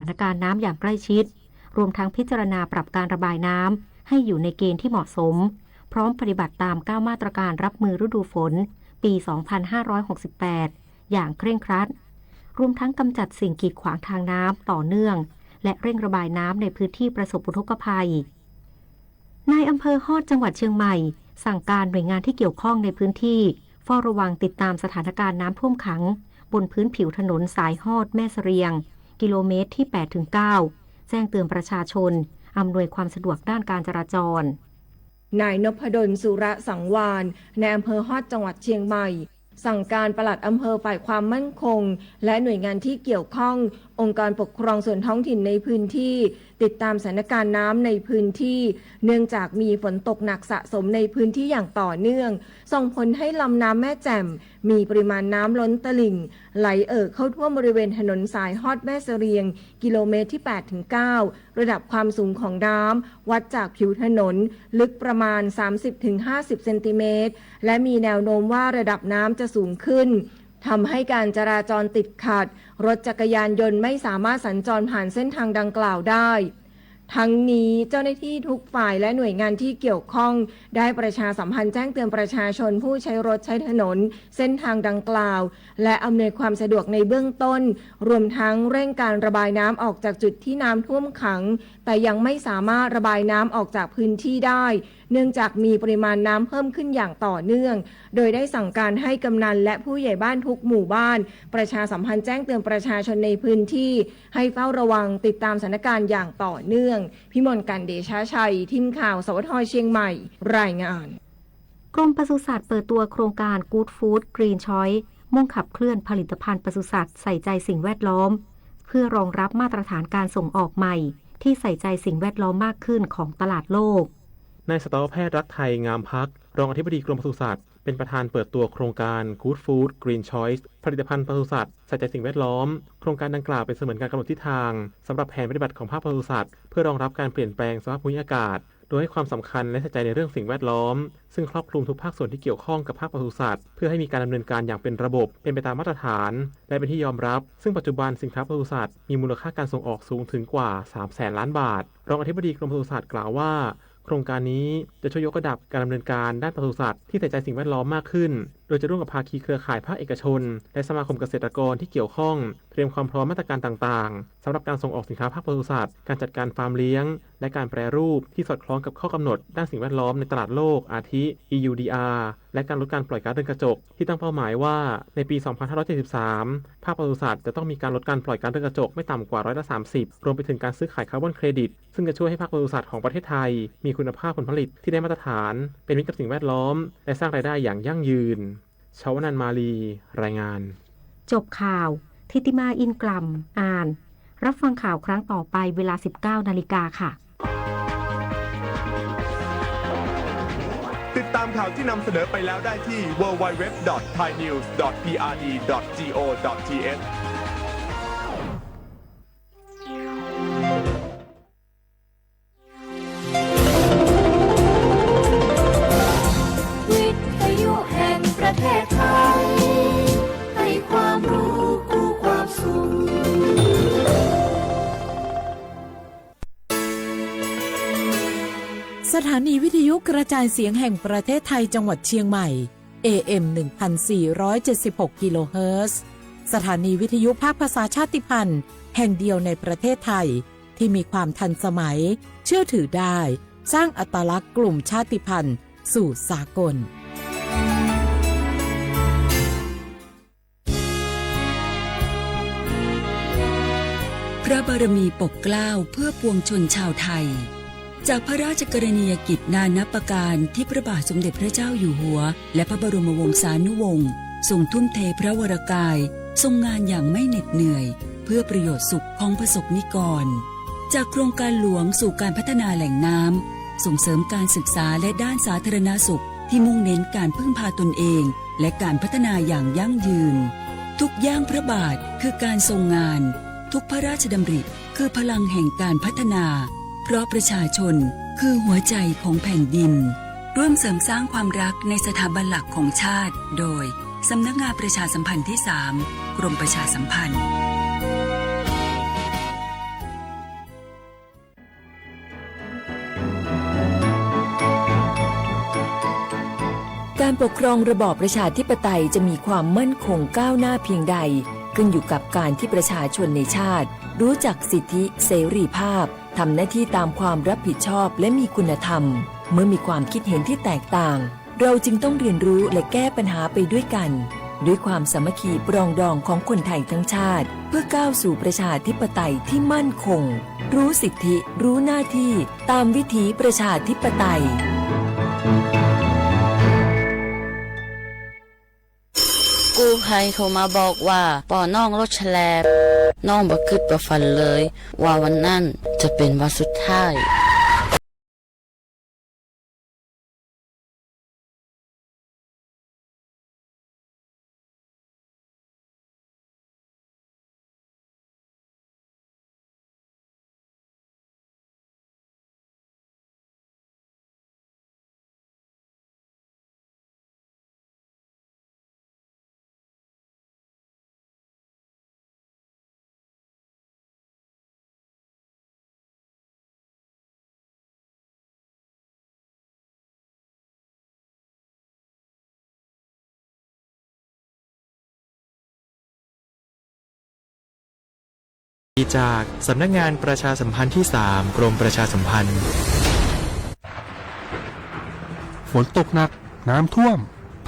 านการณ์น้ำอย่างใกล้ชิด รวมทั้งพิจารณาปรับการระบายน้ำให้อยู่ในเกณฑ์ที่เหมาะสม พร้อมปฏิบัติตามเก้ามาตรการรับมือฤดูฝนปี สองพันห้าร้อยหกสิบแปด อย่างเคร่งครัด รวมทั้งกำจัดสิ่งกีดขวางทางน้ำต่อเนื่อง และเร่งระบายน้ำในพื้นที่ประสบอุทกภัย นายอำเภอฮอดจังหวัดเชียงใหม่ สั่งการหน่วยงานที่เกี่ยวข้องในพื้นที่ เฝ้าระวังติดตามสถานการณ์น้ำท่วมขัง บนพื้นผิวถนนสายฮอดแม่เสรียง กิโลเมตรที่ แปดถึงเก้า แจ้งเตือนประชาชน อำนวยความสะดวกด้านการจราจร นายนพดล สุรสังวาล นายอำเภอฮอดจังหวัดเชียงใหม่ สั่งการปลัดอำเภอฝ่ายความมั่นคง และหน่วยงานที่เกี่ยวข้อง องค์กรปกครองส่วนท้องถิ่นในพื้นที่ ติดตามสถานการณ์น้ำในพื้นที่ เนื่องจากมีฝนตกหนักสะสมในพื้นที่อย่างต่อเนื่อง ส่งผลให้ลำน้ำแม่แจ่ม มีปริมาณน้ำล้นตลิ่ง ไหลเอ่อเข้าท่วมบริเวณถนนสายฮอดแม่เสรียง กิโลเมตรที่ แปดถึงเก้า ระดับความสูงของน้ำ วัดจากผิวถนน ลึกประมาณ สามสิบถึงห้าสิบเซนติเมตร และมีแนวโน้มว่าระดับน้ำจะสูงขึ้น ทำให้การจราจรติดขัด รถจักรยานยนต์ไม่สามารถสัญจรผ่านเส้นทางดังกล่าวได้ ทั้งนี้เจ้าหน้าที่ทุกฝ่ายและหน่วยงานที่เกี่ยวข้อง ได้ประชาสัมพันธ์แจ้งเตือนประชาชนผู้ใช้รถใช้ถนน เส้นทางดังกล่าว และอำนวยความสะดวกในเบื้องต้น รวมทั้งเร่งการระบายน้ำออกจากจุดที่น้ำท่วมขัง แต่ยังไม่สามารถระบายน้ำออกจากพื้นที่ได้ เนื่องจากมีปริมาณน้ำเพิ่มขึ้นอย่างต่อเนื่อง โดยได้สั่งการให้กำนันและผู้ใหญ่บ้านทุกหมู่บ้าน ประชาสัมพันธ์แจ้งเตือนประชาชนในพื้นที่ ให้เฝ้าระวังติดตามสถานการณ์อย่างต่อเนื่อง พิมลกันต์ เดชะชัย ทีมข่าว สวท เชียงใหม่ รายงาน กรมปศุสัตว์เปิดตัวโครงการ Good Food Green Choice มุ่งขับเคลื่อนผลิตภัณฑ์ปศุสัตว์ใส่ใจสิ่งแวดล้อม เพื่อรองรับมาตรฐานการส่งออกใหม่ ที่ใส่ใจสิ่งแวดล้อมมากขึ้นของตลาดโลก นายสัตวแพทย์รักไทย งามพัก รองอธิบดีกรมปศุสัตว์ เป็นประธานเปิดตัวโครงการ Good Food Green Choice ผลิตภัณฑ์ปศุสัตว์ใส่ใจสิ่งแวดล้อม โครงการดังกล่าวเป็นเสมือนการกำหนดทิศทางสำหรับแผนปฏิบัติของภาคปศุสัตว์ เพื่อรองรับการเปลี่ยนแปลงสภาพภูมิอากาศ โดยให้ความสำคัญและใส่ใจในเรื่องสิ่งแวดล้อม ซึ่งครอบคลุมทุกภาคส่วนที่เกี่ยวข้องกับภาคปศุสัตว์ เพื่อให้มีการดำเนินการอย่างเป็นระบบ เป็นไปตามมาตรฐาน และเป็นที่ยอมรับ ซึ่งปัจจุบันสินค้าปศุสัตว์มีมูลค่าการส่งออกสูงถึงกว่า สามแสนล้านบาท รองอธิบดีกรมปศุสัตว์กล่าวว่า โครงการนี้จะช่วยยกระดับการดำเนินการด้านปศุสัตว์ที่ใส่ใจสิ่งแวดล้อมมากขึ้น โดยจะร่วมกับภาคีเครือข่ายภาคเอกชน และสมาคมเกษตรกรที่เกี่ยวข้อง เตรียมความพร้อมมาตรการต่างๆ สำหรับการส่งออกสินค้าภาคปศุสัตว์ การจัดการฟาร์มเลี้ยง และการแปรรูปที่สอดคล้องกับข้อกำหนดด้านสิ่งแวดล้อมในตลาดโลก อาทิ อี ยู ดี อาร์ และการลดการปล่อยก๊าซเรือนกระจก ที่ตั้งเป้าหมายว่าในปี สองพันห้าร้อยเจ็ดสิบสาม ภาคปศุสัตว์จะต้องมีการลดการปล่อยก๊าซเรือนกระจกไม่ต่ำกว่าร้อยละสามสิบ รวมไปถึงการซื้อขายคาร์บอนเครดิต ซึ่งจะช่วยให้ภาคปศุสัตว์ของประเทศไทย มีคุณภาพผลผลิตที่ได้มาตรฐาน เป็นมิตรกับสิ่งแวดล้อม และสร้างรายได้อย่างยั่งยืน ชวนันท์ มาลี รายงาน จบข่าว ธิติมา อินกล่ำ อ่าน รับฟังข่าวครั้งต่อไปเวลา สิบเก้านาฬิกาค่ะ ติดตามข่าวที่นำเสนอไปแล้วได้ที่ ดับเบิลยู ดับเบิลยู ดับเบิลยู ดอท ไทยนิวส์ ดอท พีอาร์ดี ดอท จี โอ ดอท ที เอช วิทยุแห่งประเทศไทย ให้ความรู้คู่ความสุข สถานีวิทยุกระจายเสียงแห่งประเทศไทยจังหวัดเชียงใหม่ เอ เอ็ม หนึ่งพันสี่ร้อยเจ็ดสิบหก กิโลเฮิรตซ์ สถานีวิทยุภาคภาษาชาติพันธุ์แห่งเดียวในประเทศไทย ที่มีความทันสมัย เชื่อถือได้ สร้างอัตลักษณ์กลุ่มชาติพันธุ์สู่สากล พระบารมีปกเกล้าเพื่อปวงชนชาวไทย จากพระราชกรณียกิจนานับประการที่พระบาทสมเด็จพระเจ้าอยู่หัว และพระบรมวงศานุวงศ์ทรงทุ่มเทพระวรกาย ทรงงานอย่างไม่เหน็ดเหนื่อย เพื่อประโยชน์สุขของประสบนิกร จากโครงการหลวงสู่การพัฒนาแหล่งน้ำ ส่งเสริมการศึกษาและด้านสาธารณสุขที่มุ่งเน้นการพึ่งพาตนเอง และการพัฒนาอย่างยั่งยืน ทุกย่างพระบาทคือการทรงงาน ทุกพระราชดำริคือพลังแห่งการพัฒนา เพราะประชาชนคือหัวใจของแผ่นดิน ร่วมเสริมสร้างความรักในสถาบันหลักของชาติ โดย สำนักงานประชาสัมพันธ์ที่ สาม กรมประชาสัมพันธ์ การปกครองระบอบประชาธิปไตยจะมีความมั่นคงก้าวหน้าเพียงใด ขึ้นอยู่กับการที่ประชาชนในชาติรู้จักสิทธิเสรีภาพ ทำหน้าที่ตามความรับผิดชอบและมีคุณธรรม เมื่อมีความคิดเห็นที่แตกต่าง เราจึงต้องเรียนรู้และแก้ปัญหาไปด้วยกัน ด้วยความสามัคคีปรองดองของคนไทยทั้งชาติ เพื่อก้าวสู่ประชาธิปไตยที่มั่นคง รู้สิทธิ รู้หน้าที่ ตามวิถีประชาธิปไตย ครูไฮโทรมาบอกว่าปอน้องรถแฉลบ น้องบ่คิดบ่ฝันเลยว่าวันนั้นจะเป็นวันสุดท้าย ดีจากสำนักงานประชาสัมพันธ์ที่สาม กรมประชาสัมพันธ์ ฝนตกหนัก น้ำท่วม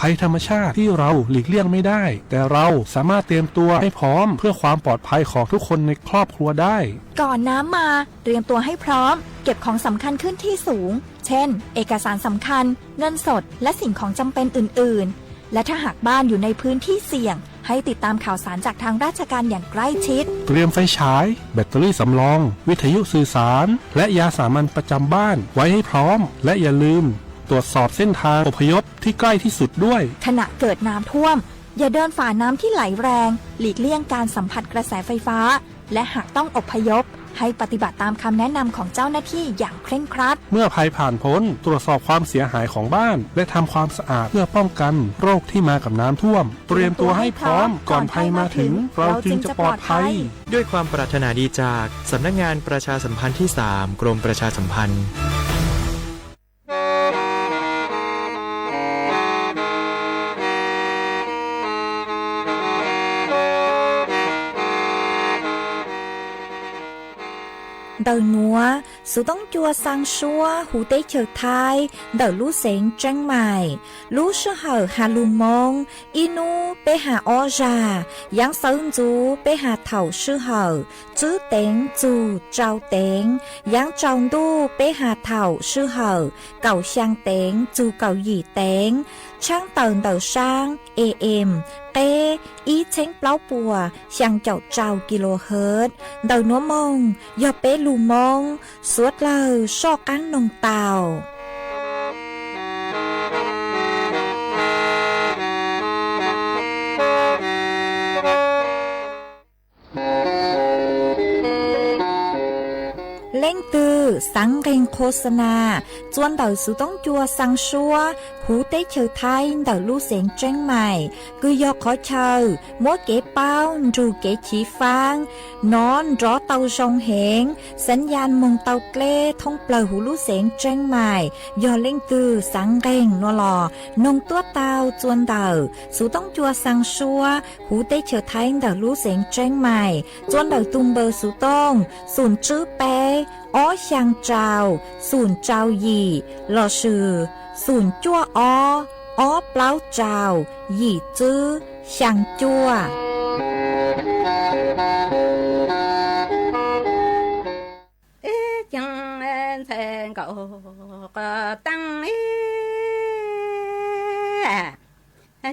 ภัยธรรมชาติที่เราหลีกเลี่ยงไม่ได้ แต่เราสามารถเตรียมตัวให้พร้อมเพื่อความปลอดภัยของทุกคนในครอบครัวได้ ก่อนน้ำมา เตรียมตัวให้พร้อม เก็บของสำคัญขึ้นที่สูง เช่น เอกสารสำคัญ เงินสด และสิ่งของจำเป็นอื่นๆ และถ้าหากบ้านอยู่ในพื้นที่เสี่ยง ให้ติดตามข่าวสารจากทางราชการอย่างใกล้ชิด เตรียมไฟฉาย แบตเตอรี่สำรอง วิทยุสื่อสาร และยาสามัญประจำบ้านไว้ให้พร้อม และอย่าลืมตรวจสอบเส้นทางอพยพที่ใกล้ที่สุดด้วย ขณะเกิดน้ำท่วม อย่าเดินฝ่าน้ำที่ไหลแรง หลีกเลี่ยงการสัมผัสกระแสไฟฟ้า และหากต้องอพยพ ให้ปฏิบัติตามคำแนะนำของเจ้าหน้าที่อย่างเคร่งครัด เมื่อภัยผ่านพ้น ตรวจสอบความเสียหายของบ้าน และทำความสะอาดเพื่อป้องกันโรคที่มากับน้ำท่วม เตรียมตัวให้พร้อม ก่อนภัยมาถึง เราจึงจะปลอดภัย ด้วยความปรารถนาดีจากสำนักงานประชาสัมพันธ์ที่สาม กรมประชาสัมพันธ์ Ntawm nuav, xuv toob cua xaa suab huv teb chaws Thaib ntawm lub xeev Tseeb Maim. Lub sij hawm has lug Moob, ib nub peb has ob zag, yaav xawv ntxuv peb has thaum sij hawm tswb teev txug tsau teev, yaav tsaus ntuj peb has thaum sij hawm kaum xyaa teev txug kaum yim teev, tshaab tawm ntawm saab A M qeb ib txheeb plaub puas xyaa caum rau kilohertz. Ntawm nuav moog yog peb lug Moob, suav dlawg soj qaab noog tau. Leej twg xaav nqeeg qho xa nas txua ntawm xuv toob cua xaa suab huv teb chaws Thaib ntawm lub xeev Tseeb Maim, kws yog qhov chaw muab kev paub nrug kev chiv faab nov nrov tau zoo heev, xaav yaj moog tau dleb thoob plawg huv lub xeev Tseeb Maim. Yog leej twg xaav nqeeg nuav los noog tuab tau txua ntawm xuv toob cua xaa suab huv teb chaws Thaib ntawm lub xeev Tseeb Maim, txua ntawm tug npawb xuv tooj xoom tswb peb ob xyaa rau xoom rau yim lossis xoom cuaj ob ob plaub rau yim tswb xyaa cuaj. Ib ceev ntxhais nkaum qos teeb ib,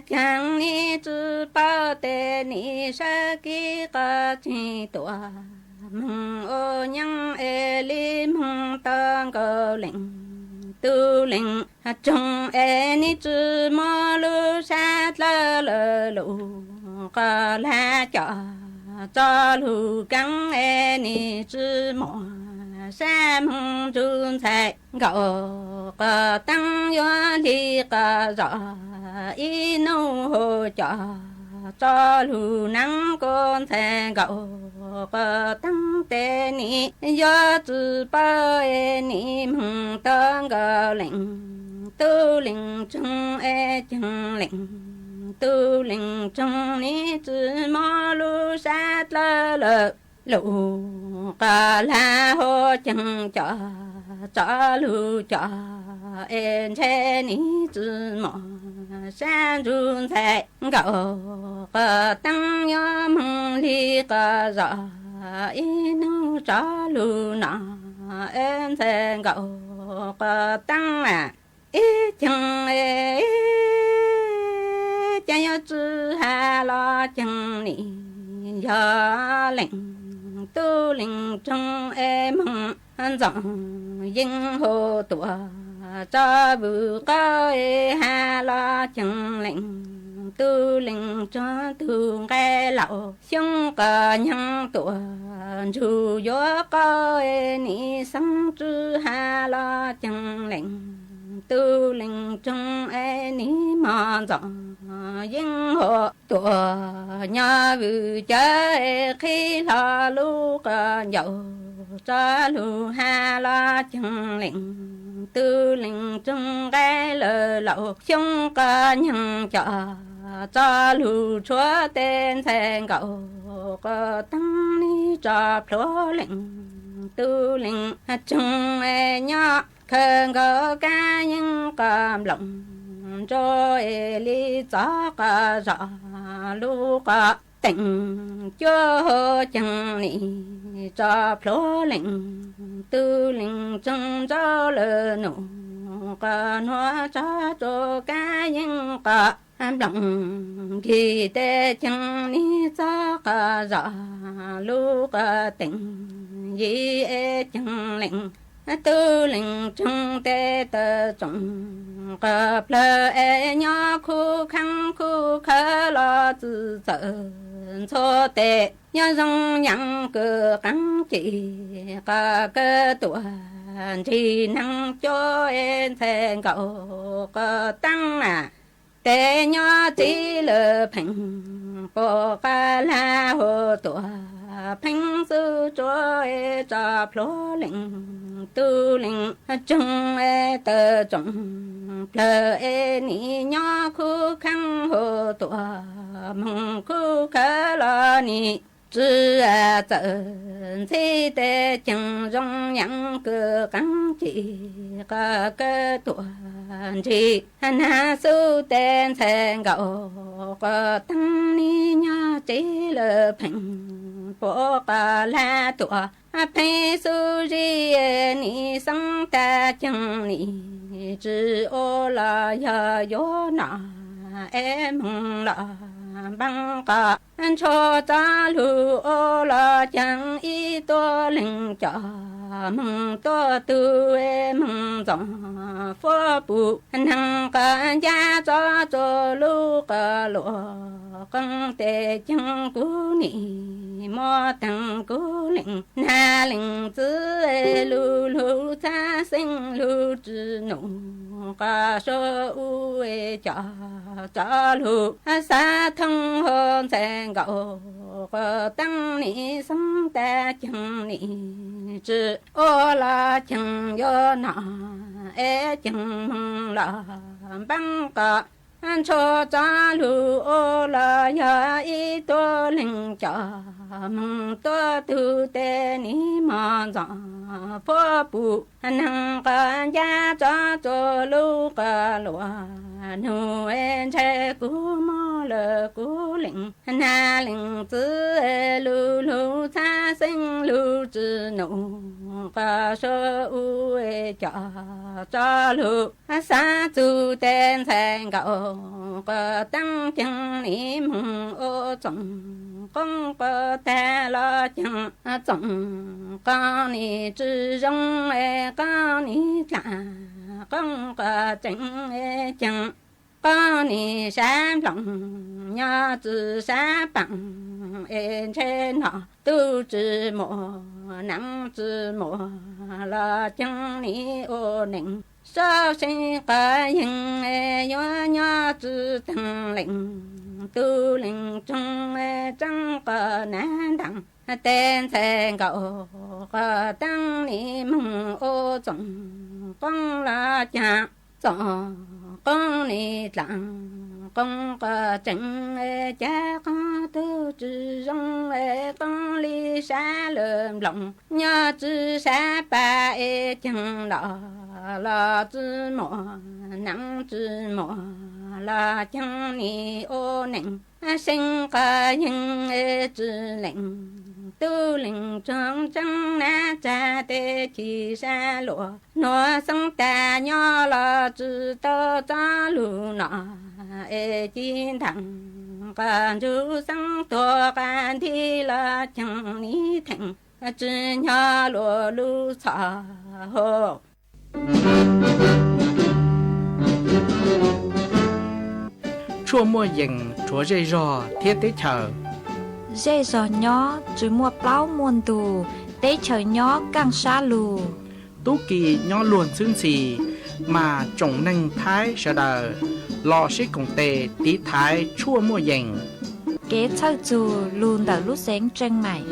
ceev nim tsi paub tes nim sawv kiv qos tseem tuaj moog ua nyaab es li moog tau nkaus leej tug leej tsoog es nim tsi muaj lub sab dlawb lawm lub qos lag coj tso lug keeb es nim tsi muaj sab moog ntsug ntxhais nkaum qos teeb yuav hli qos zog ib nub hu coj tso lug neeb kuv ntxhais nkaum qos teeb tes nim yuav tsi paub es nim moog tau nkaus leej Tub Leej Tsoog es Ceeb Leej, Tub Leej Tsoog nim tsis mob lub sab dlawb lawm. Lub qos lag hauv ceeg cov, tso lug cov es ntshe nim tsis mob sab ntsuj ntxhais nkaus. Qos teeb yuav moog li qos zos, ib nub tso lug no es ntxhais nkaus. Qos teeb a, ib ceeg, cas yuav tsi has los ceeg nim yog leej. Tub Leej Tsoog es moog ntxoov yeej hauv tuaj tso vwm qab es has los ceeg leej. Tub Leej Tsoog tug nqaij laus xyoob qos nyeeg tuaj ntsug yuav qab es nim xeeb tsi has los ceeg leej. Tub Leej Tsoog es nim mog ntxoov yeej hauv tuaj nyob vwm cawv es qhib hlo lub qos ncauj tso lug has los ceeg leej. Tub Leej Tsoog nqaij lawm laus xyoob qos nyeeg cov tso lug tshuav tes ntxhais nkaus. Qos teeb nim tso plhuav leej. Tub Leej Tsoog es nyob khaws nkaus kab yeeb qos nploos nrau es li txov qos zos lub qos teem cuaj hauv ceeg nim tso plhuav leej. Tub Leej Tsoog ntsaub lawm num qos nuav tso tsua kab yeeb qos nploos nkig tes ceeg nim txov qos zos lub qos teem yig es ceeg leej. Tub Leej Tsoog tes taw tsoom qos plawg es nyob khuv kheev khuv khawv los txwm txawm ntxhua tes nyob zoo yeej kws qeeb cim qos kaw tuaj nrig neeg cuab es ntxhais nkaus. Qos teeb a, tes nyob txiv lawm pheej pum qos lag hauv tuaj pheej xub tsua es tso plhuav leej. Tub Leej Tsoog es taw tsoom plawg es nim nyob khuv kheev hauv tuaj moog khuv khawv los nim tsi txawm ntxhib tes ceeg zoo yeej kws qeeb cim qos kaw tuaj nrig nag xub tes ntxhais nkaus. Qos teeb nim nyob txiv lawm pheej pum qos lag tuaj pheej xub zig nim xeeb tag ceeg nim tsi ua los yog yuav nom es moog los npeeb qos ntshua txov lug ua los ceeg ib tuab leeg cov moog tuaj tug es moog ntxoov fuab pum neeg qos ncaj txov tsua lub qos luaj qeeb tes ceeg kuv nim muab teeg kuv leej nag leej txiv es lug lug txhab xeeb lug tsi num qos sua u es cov txov lug xav thooj hauv ntxhais nkaus. Qos teeb nim xeeb tag ceeg nim tsi ua los ceeg yuav nom es ceeg moog los npeeb qos ntshua txov lug ua los yog ib tuab leeg cov moog tuaj tug tes nim mog ntxoov fuab pum neeg qos ncaj txov tsua lub qos luaj nug es ntshai kuv muab lawm kuv leej nag leej txiv lug lug txhab xeeb lug tsi num qos sua u es cov txov lug xav txug tes ntxhais nkaus. Qos teeb ceeg nim moog ua txoom qoob qos tag los ceeg txoom qos nim tsi zoo es qos nim dlaag qoob qos tseem es ceeg qos nim sab nploos nyob tsi sab paam es ntshe nom tub tsi muaj neeb tsi muaj los ceeg nim ua neeg sab seeb qos yeeg es yuav nyob tsi teeg leej. Tub Leej Tsoog es tseeb qos nav ntaag tes ntxhais nkaus. Qos teeb nim moog ua txoom qoob los caag Txoom qoob nis dlaam qoob qos tseem, cas qoob tug tsi zoo, qoob li sab lawm nploos, nyob tsi sab pas es ceeg los los tsi muaj, neeb tsi muaj los ceeg nis ua neej, seeb qos yeeg tsi lees, tub leeg tsuag tseeb nab tsag teb chim sab luas, nuav xeeb tag nyob los tsi tau txoj lug no, es ci ntaag qos ntsug xeeb tuag qas nti los ceeg nis theem, tsi nyob luas lub txhoj hauv. Tshuaj muaj yees rhuav zej zog thiab teb chaws. Zej zog nyob tsi muaj plaub muaj ntug, teb chaws nyob kaaj sab lug. Tub ki nyob luag ntxhwb ntxhi, mas tsoom neeg Thaib sawv daws los sib koom tes tiv thaiv tshuaj muaj yees. Kev txhawj txug lug ntawm lub xeev Tseej Maim.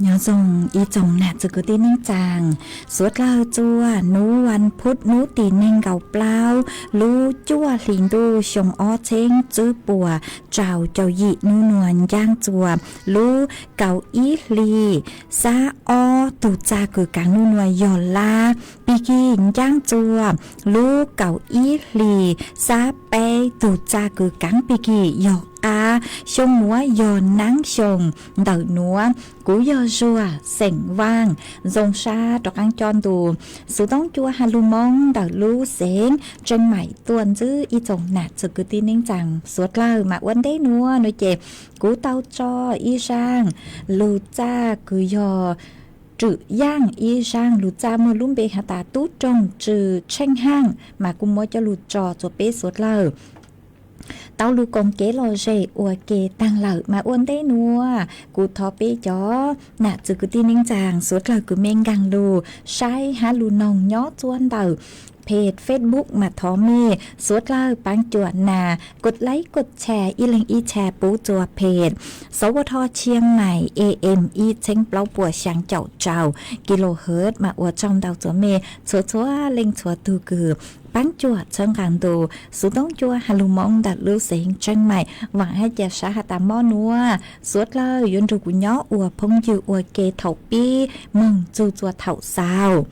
Nyob zoo ib tsoom nam txwv kwv tij neej tsaa, suav dlawg txua nub vas phuv nub tim neeg nkaum plaub lub cuaj hli ntuj xyoo ob txheeb tsib puas rau caum yim nub nua ncaaj txua lub kaum ib hli xab ob tug txaj kws kaav nub nua yog lab, pig kig ncaaj txua lub kaum ib hli xab peb tug txaj kws kaav pig kig yog qab, xyoo nuav yog naab xyoo ntawm nuav. Kuv yog Zuag xeem Vaaj, zoo sab rov qaab coj ntu xuv toob cua ha lug Moob ntawm lub xeev Tseej Maim tuaj ntsib ib tsoom nam txwv kwv tij neej tsaa suav dlawg. Mas ua ntej nuav nuav ces kuv tau tso ib zaaj lug txaj kws yog Rwm Yaaj ib zaaj lug txaj muaj lub npe has tas Tub Roog Tswm Tsheej Haaj, mas kuv muab coj lug tso txua peb suav dlawg tau lug koom kev lom zem ua ke taag lawm. Mas ua ntej nuav kuv thov peb cov nam txwv kwv tij neej tsaa suav dlawg kws mej nkaag lug saib hab lug noog nyob txua ntawm peg Facebook mas thov mej suav dlawg paab cuam nas kos laib kos tshare ib leeg ib tshare puv txua peg Sawv Ua Dho Tshiab Mais A M ib txheeb plaub puas xyaa caum rau kilohertz. Mas ua tsaug ntau txua mej txhua txhua leej txhua tug kws paab cuam txhawb nqaa ntu xuv toob cua ha lug Moob ntawm lub xeev Tseej Maim. Vaam hab ca sab has tas mob nuav suav dlawg yuav nrug kuv nyob ua phooj ywg ua ke thaum pib moog txug txua thaum xaus.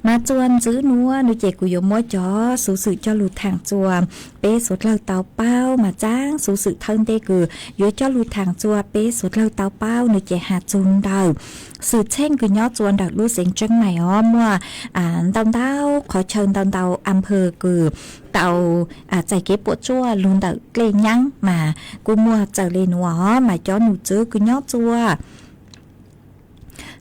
Mas txua ntsib nuav nuav ces kuv yuav muab cov xuv xwm coj lug thaam txua peb suav dlawg tau paub. Mas txaam xuv xwm thawj ntej kws yuav coj lug thaam txua peb suav dlawg tau paub nuav ces has txug ntawm xwm txheej kws nyob txua ntawm lub xeev Tseej Mais os, muaj ntau ntau qhov chaw ntau ntau a phawv kws tau txais kev puam tsuaj lug ntawm dlej nyaab mas kuj muaj txawm le nuav os. Mas cov num txwv kws nyob txua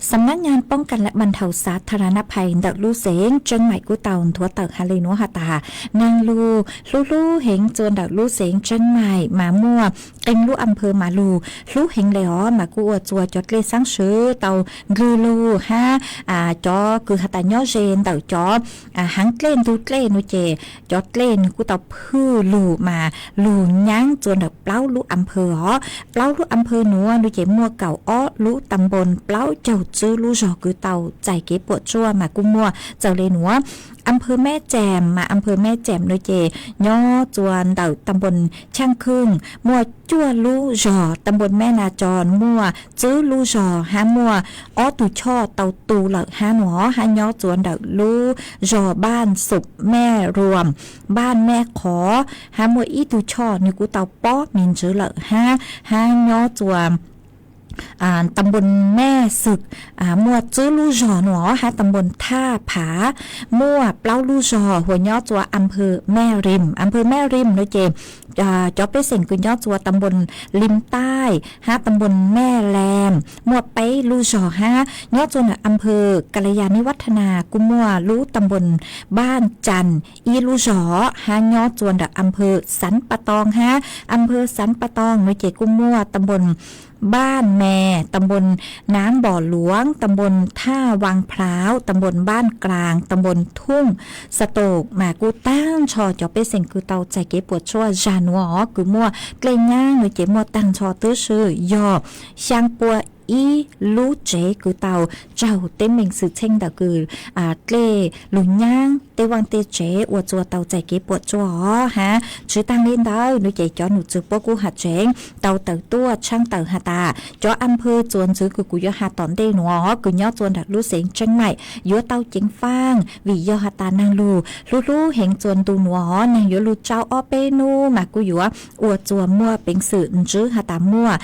Xam nab nyaj poob kas la bas dhau xav tha ra nab phais ntawm lub xeev Tseej Mais kuj tau nthuav tawm has le nuav has tas naag lug hlub hlub heev txua ntawm lub xeev Tseej Mais mas muaj qee lub a phawv mas lug hlub heev le os. Mas kuj ua txua cov dlej xaab swv tau ndlwg lug hab cov kws has tas nyob ze ntawm cov haav dlej ntug dlej nuav ces cov dlej nwg kuj tau phwj lug mas lug nyaab txua ntawm plaub lub a phawv os. Plaub lub a phawv nuav nuav ces muaj kaum ob lub ta npoos plaub caug Tswb lub zog kws tau txais kev puam tsuaj mas kuj muaj txawm le nuav. Am phawv Meb Ceem mas am phawv Meb Ceem no ces nyob txua ntawm tam npun Tshaaj Khwj muaj cuaj lub zog, tam npun Meb Na Tso muaj tswb lub zog hab muaj ob tug choj tau tu lawm hab nuav hab nyob txua ntawm lub zog Npaaj Xum, Mej Ruam, Npaaj Mej Qhov hab muaj ib tug choj nwg kuj tau pob me ntsis lawm hab, hab nyob txua tam npun Mej Xwm muaj tswb lub zog nuav hab tam npun Thaj Phav muaj plaub lub zog, hua nyob txua am phawv Mej Rim. Am phawv Mej Rim no ces cov pej xeem kws nyob txua tam npun Lim Taij hab tam npun Mej Leem muaj peb lub zog hab nyob txua ntawm am phawv Kalayanivattana kuj muaj lub tam npun Npaaj Cam ib lub zog hab nyob txua ntawm am phawv Xav Pa Too hab am phawv Xav Pa Too no ces kuj muaj tam npun Npaaj Mes, tam npun Nab Npom Luam, tam npun Thaj Vaaj Plhav, tam npun Npaaj Klaas, tam npun Thooj Xa Toom mas kuj taag nrho cov pej xeem kws tau txais kev puam tsuaj zag nuav os kws muaj dlej nyaab no ces muaj taag nrho tub si yog xyaa pua ib lub tsev kws tau raug teeb meem xwm txheej ntawm kws dlej lug nyaab tej vaaj tej tsev ua txua tau txais kev puam tsuaj os hab. Tsi taag le ntawd no ces cov nom tswv puab kuj has tseev tau tawm tuaj tshaab tawm has tas cov am phawv txuas ntxiv kws kuv yuav has tom ntej nuav kws nyob txua ntawm lub xeev Tseeb Maim yuav tau ceev faaj vim yog has tas naag lug hlub hlub heev txua ntu nuav os, naag yuav lug tsau ob peb nub mas kuj yuav ua txua muaj peev xwm ntsib has tas muaj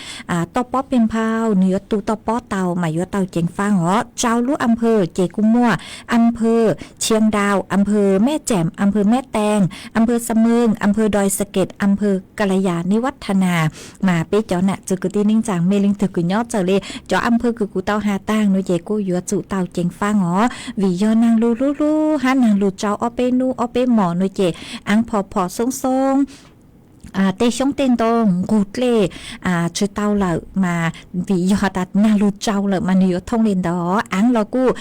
toj pob peg nphau, nwg yuav tu toj pob tau mas yuav tau ceev faaj os. Tsau lub am phawv ces kuj muaj am phawv Tshiab Dau, am phawv Mej Ceem, am phawv Mej Tees, am phawv Xa Meeg, am phawv Doi Xa Kem, am phawv Kalayanivattana. Mas peb cov nam txiv kwv tij neej tsaa mej leej twg kws nyob txawm le cov am phawv kws kuv tau has taag no ces kuj yuav tsum tau ceev faaj os vim yog naag lug hlub hlub hab naag lug tsau ob peb nub ob peb mos no ces aav phom phom xoob xoob tej xyoob tej ntoo nqug dlej tsi tau lawm mas vim yog has tas naag lug tsau lawm mas nwg yuav thooj le ntawd os. Aav los kuj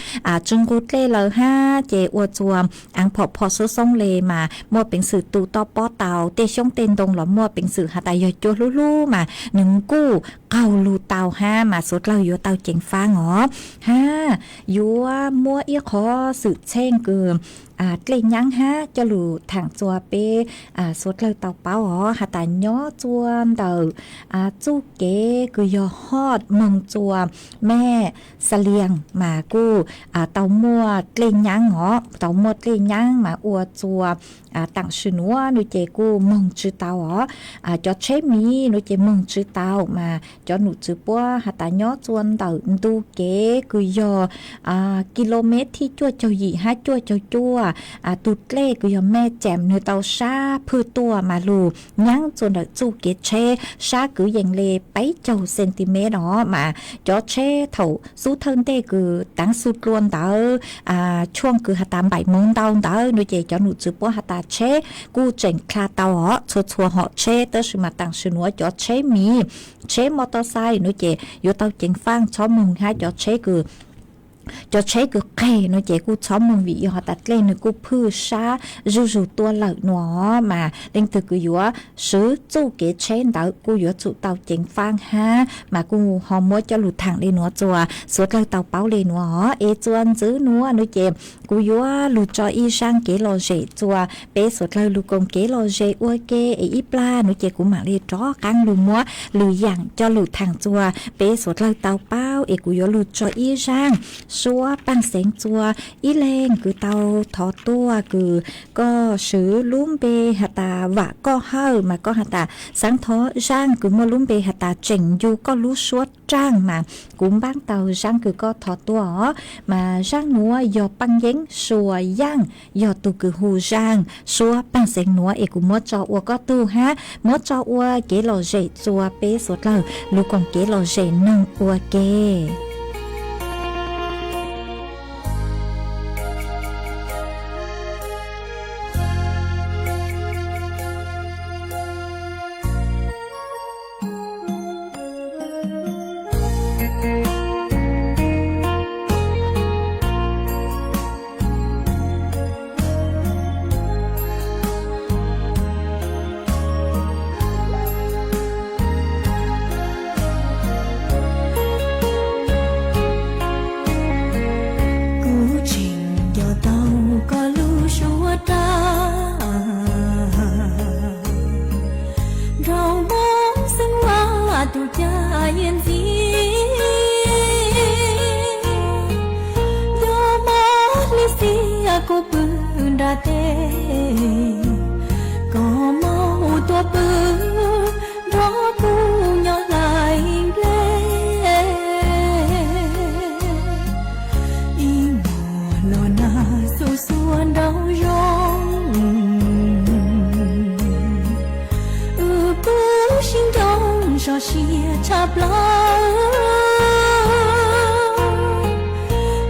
tsi nqug dlej lawm hab ces ua txua aav phom phom xoob xoob le mas muaj peev xwm tu toj pob tau, tej xyoob tej ntoo los muaj peev xwm has tas yog cua hlub hlub mas nwg kuj qaug lug tau hab mas suav dlawg yuav tau ceev faaj os. Hab yuav muab ib qhov xwm txheej kws dlej nyaab hab coj lug thaam txua peb suav dlawg tau paub os has tas nyob txua ntawm txuj kev kws yog hot moog txua Mej Xa Lias mas kuj tau muaj dlej nyaab os, tau muaj dlej nyaab mas ua txua taam sim nuav no ces kuj moog tsi tau os. Cov tsheb miv no ces moog tsi tau mas cov nom tswv puab has tas nyob txua ntawm ntu kev kws yog kilomev thib cuaj caug yim hab cuaj caug cuaj, tug dlej kws yog Mej Ceem nwg tau sab phwj tuaj mas lug nyaab txua ntawm txuj kev tsheb sab kwv yees le peb caug centimeter os mas cov tsheb thaum xub thawj ntej kws taav xu dlua ntawd, tshuaj kws has tas npaim moov ntau ntawd no ces cov nom tswv puab has tas tsheb kuj tseem dlha tau os txhua txhua hom tsheb, tab sis mas taam sim nuav cov tsheb miv, tsheb motosai no ces yuav tau ceev faaj txhob moog hab cov tsheb kws cov tsheb kws qeg no ces kuj txhob moog vim yog has tas dlej nwg kuj phwj sab zuj zug tuaj lawm nuav mas leej twg kws yuav swv txuj kev tsheb ntawd kuj yuav tsum tau ceev faaj hab mas kuj ho muab coj lug thaam le nuav txua suav dlawg tau paub le nuav os. Es txua ntxiv nuav no ces kuv yuav lug tso ib zaaj kev lom zem txua peb suav dlawg lug koom kev lom zem ua ke es ib plag no ces kuv maam le rov qaab lug muab lwm yaam coj lug thaam txua peb suav dlawg tau paub es kuv yuav lug tso ib zaaj suab paaj xeev txua ib leeg kws tau thov tuaj kws koj swv lub npe has tas Vam Koj Hawj mas koj has tas xaav thov zaaj kws muaj lub npe has tas tseem ncu koj lub suab raaj mas kuv npaab tau zaaj kws koj thov tuaj os. Mas zaaj nuav yog Paaj Yeeb Sua Yaaj yog tug kws hu zaaj suab paaj xeev nuav es kuv muab tso ua koj tug hab muab tso ua kev lom zem txua peb suav dlawg lug koom kev lom zem noog ua ke. Nyiaj ntxiv, nco mob li xiab kuv pw nram teb, koj mus tuaj pw nrog kuv nyob hlais nplej. Ib hmos los nag xuj xuav nraum zoov, wb pw sib nroo sov siab tshaj plaws.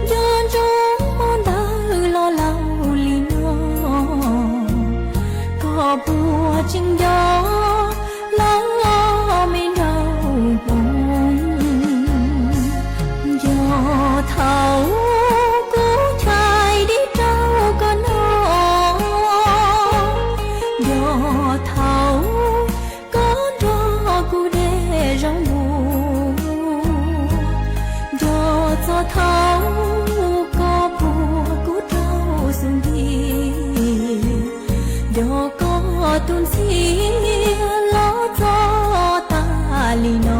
Nco ntsoov hmo ntawd los laus li no, koj puas tseem nco lawm me nraug hmoov? Nco thaum kuv chais dib rau koj noj, nco thaum koj nrog kuv de zaub npua, nco txog thaum koj puag kuv rau xub ntiag, nco koj tus ntxhiab los txog tas li no.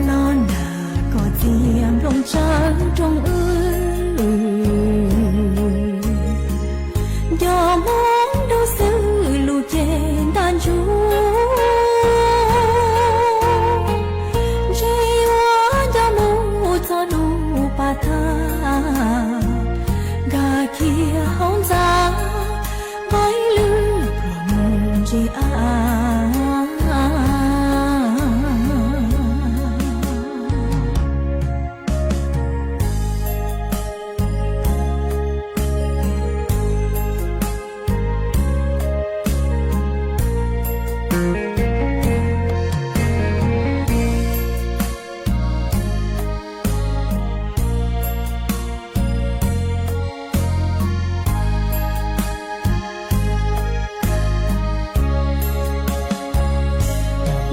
Los nag koj txiav nplooj tsawb rooj wb, nco hmoov nrau xwb lus ceg ntaj ntsug, ntshe yuav nco mus txog lub pas tag, nkag kiag hauv ntxa, nqaij lwj pluag mus ntsia av.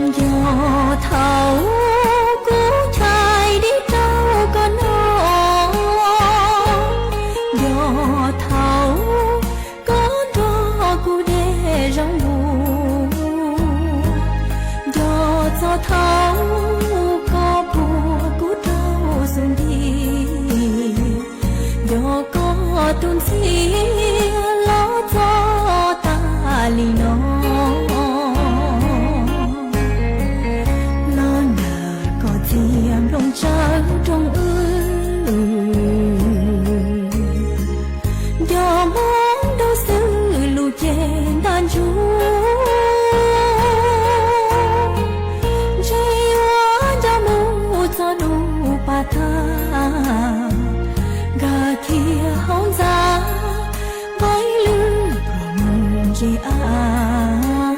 Nco thaum kuv chais dib rau koj noj, nco thaum koj nrog kuv de zaub npua, nco txog thaum koj puag kuv rau xub ntiag, nco koj tus ntxhiab los txog tas li no. Los nag koj txiav nplooj tsawb rooj wb, nco hmoov nrau xwb lus ceg ntaj ntsug, ntshe yuav nco mus txog lub pas tag, nkag kiag hauv ntxa, nqaij lwj pluag mus ntsia av.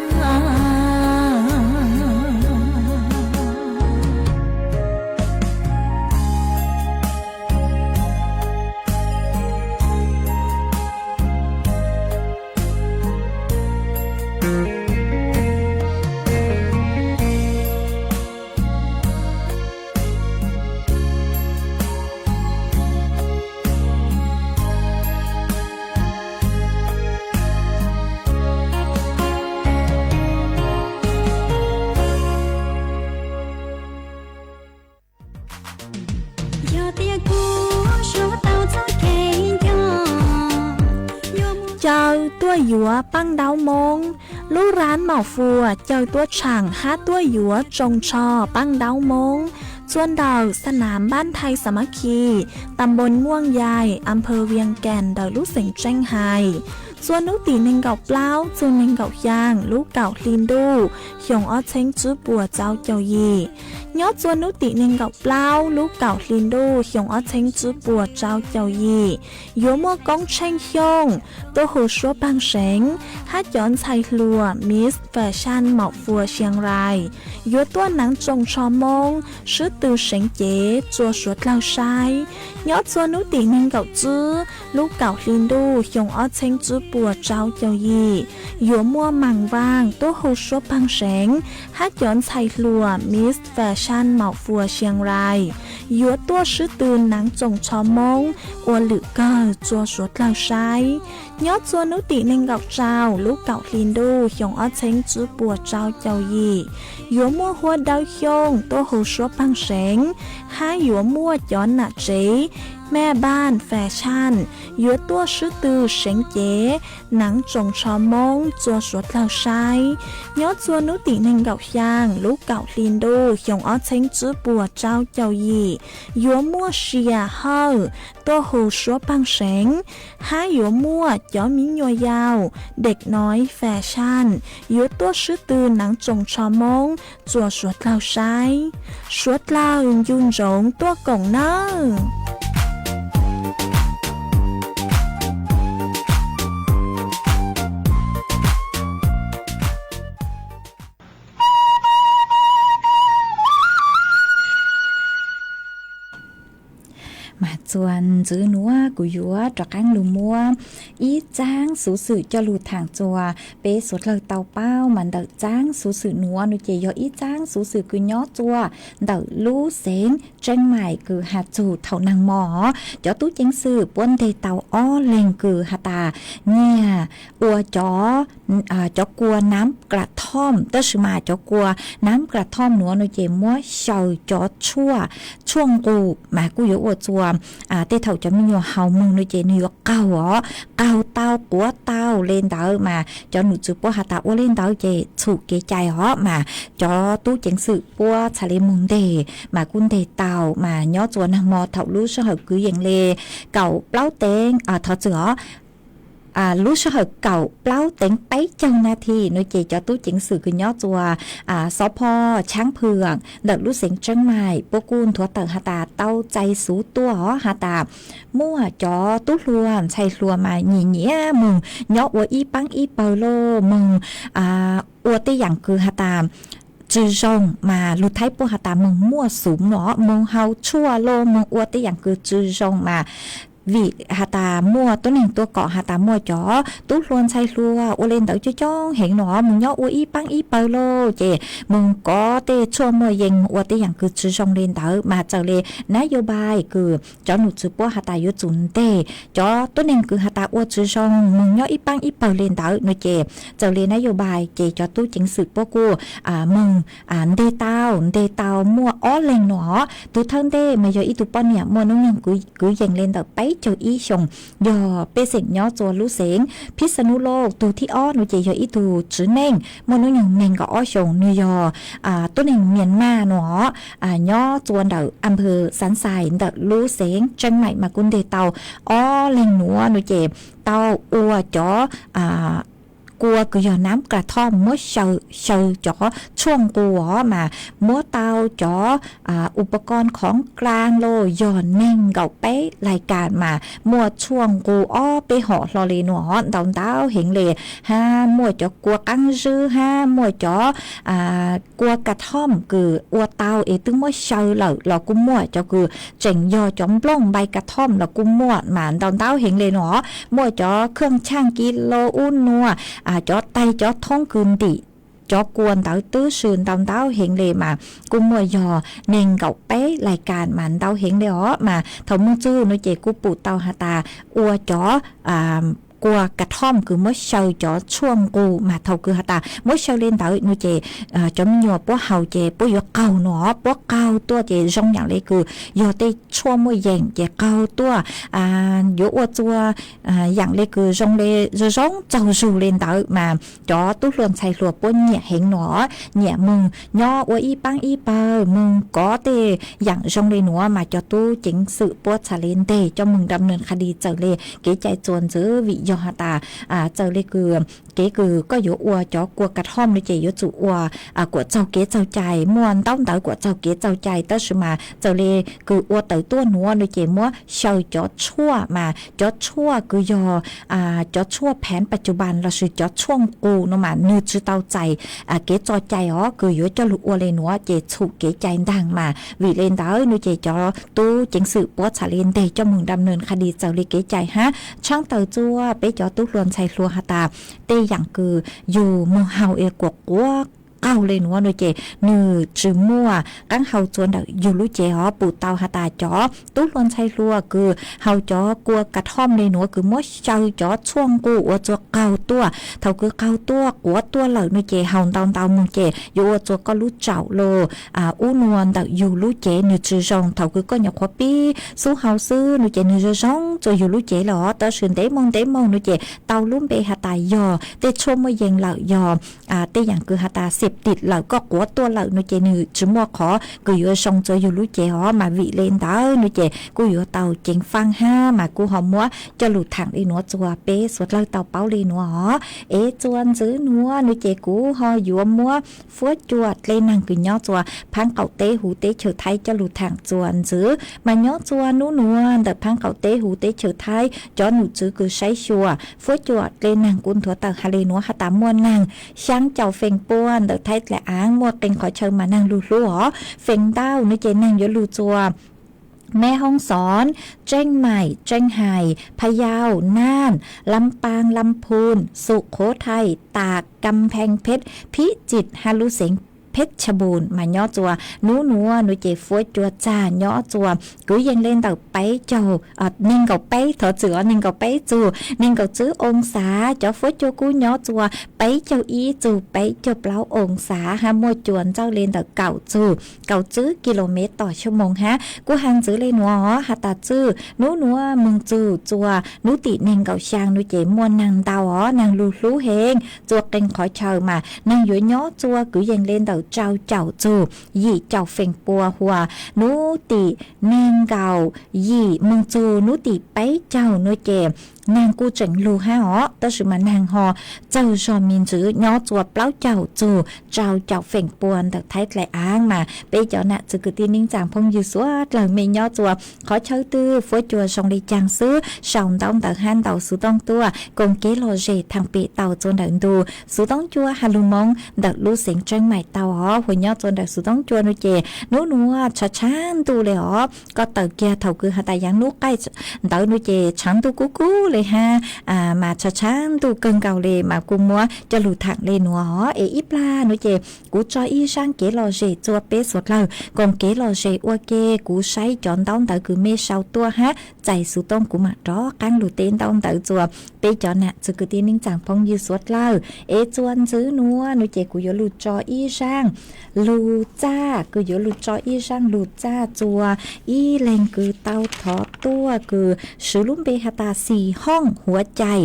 Yog tias kuv suav tau txoj kev nco, caw tuaj yuav paj ntaub moob. Lub rab Maum Fuas caw tuaj tshaam hab tuaj yuav tsoos tsho paj ntaub moob txua ntawm xa nam Npab Nthai Xas Mab Khi, tam npoos Muaj Yais, am phawv Vias Kas ntawm lub xeev Tseej Hais. Txua hnub tim nees nkaum plaub txug nees nkaum xyaa lub kaum hli ntuj xyoo ob txheeb tswb puas tsawv caum yim. Nyob txua hnub tim nees nkaum plaub lub kaum hli ntuj xyoo ob txheeb tswb puas tsawv caum yim, yuav muaj Koob Tsheej Xyooj tuaj hu suab paag seev hab cov ntxhais hluas Miss Fashion Maum Fuas Sias Lais yuav tuaj naav tsoos tsho moob swb tw seev cev tsua suav dlawg saib. Nyob txua hnub tim nees nkaum tswb lub kaum hli ntuj xyoo ob txheeb tswb puas tsawv caum yim, yuav muaj Maam Vaaj tuaj hu suab paag seev hab cov ntxhais hluas Miss Fashion Maum Fuas Sias Lais yuav tuaj swb tw naav tsoom tsho Moob ua lwm kawg txua suav dlawg saib. Nyob txua nub tim neeg nkaum rau lub kaum hli ntuj xyoo ob txheeb tsib puas rau caum yim, yuav muaj huab dawb xyooj tuaj hu suab paag seev, hab yuav muaj cov nam tsev, mej npaaj fas saj, yuav tuaj swb tw seev cev naav tsoom tsho Moob txua suav dlawg saib. Nyob txua nub tim neeg nkaum xyaa lub kaum hli ntuj xyoo ob txheeb tsib puas rau caum yim, yuav muaj sia hawj tuaj hu suab paag seev, hab yuav muaj cov miv nyuas yau, dek noi fas saj, yuav tuaj swb tw naav tsoom tsho Moob txua suav dlawg saib. Suav dlawg ncu ntsoov tuaj koom nawb. Mas txuas ntxiv nuav kuv yuav rov qaab lug muab ib txaab xuv xwm coj lug thaam txuas peb suav dlawg tau paub. Mas ntawm txaab xuv xwm nuav no ces yog ib txaab xuv xwm kws nyob txuas ntawm lub xeev Tseeb Maim kws has txug thaum naag mo, cov tub ceev xwm puab nteg tau ob leeg kws has tas nyiag ua cov, cov kua naab kra thom, tab sis mas cov kua naab kra thom nuav no ces muab xyaw cov tshuaj, tshuaj nqus mas kuj yuav ua txuas, tej thaum cov me nyuam haus moog no ces nwg yuav qaug os, qaug tau quav tau le ntawd mas cov nom tswv puab has tas ua le ntawd ces txhum kev cai os. Mas cov tub ceev xwm puab txhad le moog nteg mas kuj nteg tau. Mas nyob txuas naag mo thaum lub sij hawm kwv yees le kaum plaub teev, thov txwm os, lub sij hawm kaum plaub teev peb caug nas this no ces cov tub ceev xwm kws nyob txuas xob phoj Tshaab Phwm ntawm lub xeev Tseeb Maim puab kuj nthuav tawm has tas tau txais xuv tuaj os has tas muaj cov tub hluas ntxhais hluas mas nyiam nyiam moog nyob ua ib paab ib pawg lauj, moog ua tej yaam kws has tas tsi zoo mas lug Thaib puab has tas moog muaj xum no, moog haus tshuaj lauj, moog ua tej yaam kws tsi zoo mas vim has tas muaj tuab neeg tuaj kom has tas muaj cov tub hluas ntxhais hluas ua le ntawd coob coob heev no moog nyob ua ib paab ib pawg lauj, ces moog kov tej tshuaj muaj yees, moog ua tej yaam kws tsi zoo le ntawd mas txawm le nab yau npai kws cov nom tswv puab has tas yuav tsum nteg cov tuab neeg kws has tas ua tsi zoo moog nyob ib paab ib pawg le ntawd no ces txawm le nab yau npai ces cov tub ceev xwm puab kuj moog nteg tau, nteg tau muaj ob leeg no. Tug thawj ntej mas yog ib tug poj niam muaj noob nyoog kwv yees le ntawm peb caug ib xyoos, yog pej xeem nyob txuas lub xeev Phij Xa Nub Lauj. Tug thib ob no ces yog ib tug txiv neej muaj noob nyoog neeg nkaum ob xyoos, nwg yog tuab neeg Mias Mas no, nyob txuas ntawm Am Phwm Xaav Xais ntawm lub xeev Tseeb Maim mas kuj nteg tau ob leeg nuav no ces tau ua cov kua kws yog nab kra thom muab xyaw cov tshuaj nqus os, mas muab tau cov u pa ko khoov kla lauj yog neeg nkaum peb lais kas mas muaj tshuaj nqus ob peb hom hlo le no ntau ntau heev le, hab muaj cov kua qaab zwb hab muaj cov kua ka thom kws ua tau es twb muab xyaw lawm los kuj muaj, cov kws tseem yog cov nplooj npai ka thom los kuj muaj mas ntau ntau heev le no. Muaj cov khooj tshaaj ki lo ub nua, cov taig cov thoob kws ntim cov kua ntawd twb swm ntau ntau heev le mas kuj muaj yog neeg nkaum peb lais kas mas ntau heev le os. Mas thaum moog txug no ces kuj pum tau has tas ua cov kua ka thom kws muab xyaw cov tshuaj nqus mas thaum kws has tas muab xyaw le ntawd no ces cov me nyuam puab haus ces puab yuav qaug no, puab qaug tuaj ces zoo yaam le kws yog tej tshuaj muaj yees ces qaug tuaj yuav ua txuas yaam le kws zoo le zoo zoo txaug zug le ntawd mas cov tub hluas ntxhais hluas puab nyiam heev no, nyiam moog nyob ua ib paab ib pawg moog kov tej yaam zoo le nuav mas cov tub ceev xwm puab txhad le nteg coj moog dam nws qha di txawm le kev cai txuas ntxiv vim yog has tas txawm le kws kev kws koj yuav ua cov kua ka thom no ces yuav tsum ua kuam txaug kev txaug cai, muaj ntaub ntawv kuam txaug kev txaug cai tab sis mas txawm le kws ua tawm tuaj nuav no ces muab xyaw cov tshuaj mas cov tshuaj kws yog cov tshuaj pheev pas tsu pas lossis cov tshuaj nqus no mas nwg tsi tau txais kev txo cai os, kws yuav coj lug ua le nuav ces txhum kev cai ntaag mas vim le ntawd no ces cov tub ceev xwm puab txhad le nteg coj moog dam nws qha di txawm le kev cai hab tshaab taws txuaj peb cov tub hluas ntxhais hluas has tas tej yaam kws yug moog haus es kuam quav qaug le nuav no ces nwg tsis muaj qaab hau txua ntawm yug lub cev hov. Pum tau has tas cov tub hluas ntxhais hluas kws haus cov kua ka thom le nuav kws muab xyaw cov tshuaj nqus ua txua qaug tuaj. Thaus kws qaug tuaj quav tuaj lawm no ces haus ntau ntau moog ces yuav ua txua koj lub tsaum los ub nua ntawm yug lub cev nwg tsis zoo. Thaus kws koj nyuam qhuav pib xub hau xwb no ces nwg zoo zoo txua yug lub cev lawm hov. Tab sis ntev moog ntev moog no ces tau lub npe has tas yog tej tshuaj muaj yees lawm, yog tej yaam kws has tas xiam tim lawm, koj quav tuaj lawm no ces nwg tsis muaj qhov kws yuav zoo txua yug lub cev hov. Mas vim le ntawd no ces kuj yuav tau ceev faaj hab mas kuj ho muab coj lug thaam le nuav txua peb suav dlawg tau paub le nuav hov. Es txua ntxiv nuav no ces kuv ho yuav muab fuab cua dle naag kws nyob txua phaab qaum teb huv teb chaws Thaib coj lug thaam txua ntxiv. Mas nyob txua nub nuav ntawm phaab qaum teb huv teb chaws Thaib cov num tswv kws saib xyuas fuab cua dle naag kuv nthuav tawm has le nuav has tas muaj naag xyaa caum feem pua ntawm Thaib dlaim aav muaj qee qhov chaw mas naag lug hlub hov. Feem ntau no ces naag yuav lug txua Meb Hoob Xoob, Tseeb Maim, Tseeb Hais, Pha Yau, Naaj, Lam Paas, Lam Phun, Sum Qhuv Thaij, Tam, Kam Pheej Pheb, Phib Txim hab lub xeev Pheb Tsha Npum mas nyob txua nub nuav no ces fuab cua txag nyob txua kwv yees le ntawm peb caug, neeg nkaum peb, thov txwm os, neeg nkaum peb txug neeg nkaum tsib oo xav. Cov fuab cua kub nyob txua peb caug ib txug peb caug plaub oo xav hab muaj cua ntsawj le ntawm kaum txug kaum tsib kis lus mev tom xuab moos hab. Kuj has ntxiv le nuav has tas txwj nub nuav moog txug txua nub tim neeg nkaum xyaa no ces muaj naag ntau os, naag lug hlub heev. Txua qee qhov chaw mas naag yuav nyob txua kwv yees le ntawm rau caum txug yim caum feem pua huv. Nub tim neeg nkaum yim moog txug nub tim peb caug no ces naag kuj tseem lug hab os, tab sis mas naag ho txawg zog me ntsis nyob txua plaub caug txug rau caum feem pua ntawm Thaib dlaim aav mas peb cov nam txwv kwv tij neej tsaa phooj ywg suav dlawg mej nyob txua qhov chaw twg fuab cua zoo le caag xwb sau ntaub ntawv hab ntaus xuv tooj tuaj koom kev lom zem thaam pem tau txua ntawm ntu xuv toob cua has lug Moob ntawm lub xeev Tseeb Maim tau os. Huas nyob txua ntawm xuv toob cua no ces nub nuav tshav tshav ntuj le os, koj tawm kiag thaum kws has tas yaav nub qaij ntawd no ces tshav ntuj kub kub le hab mas tshav tshav ntuj kawg nkaus le mas kuj muab coj lug thaam le nuav os. Es ib plag no ces kuv tso ib zaaj kev lom zem txua peb suav dlawg koom kev lom zem ua ke. Kuv saib cov ntaub ntawv kws mej sau tuaj hab txais xuv tooj kuv mam rov qaab lug teb ntaub ntawv txua peb cov nam txwv kwv tij neej tsaa phooj ywg suav dlawg. Es txua ntxiv nuav no ces kuv yuav lug tso ib zaaj lug txaj, kuv yuav lug tso ib zaaj lug txaj txua ib leeg kws tau thov tuaj kws swv lub npe has tas Xim Hooj Huav Cai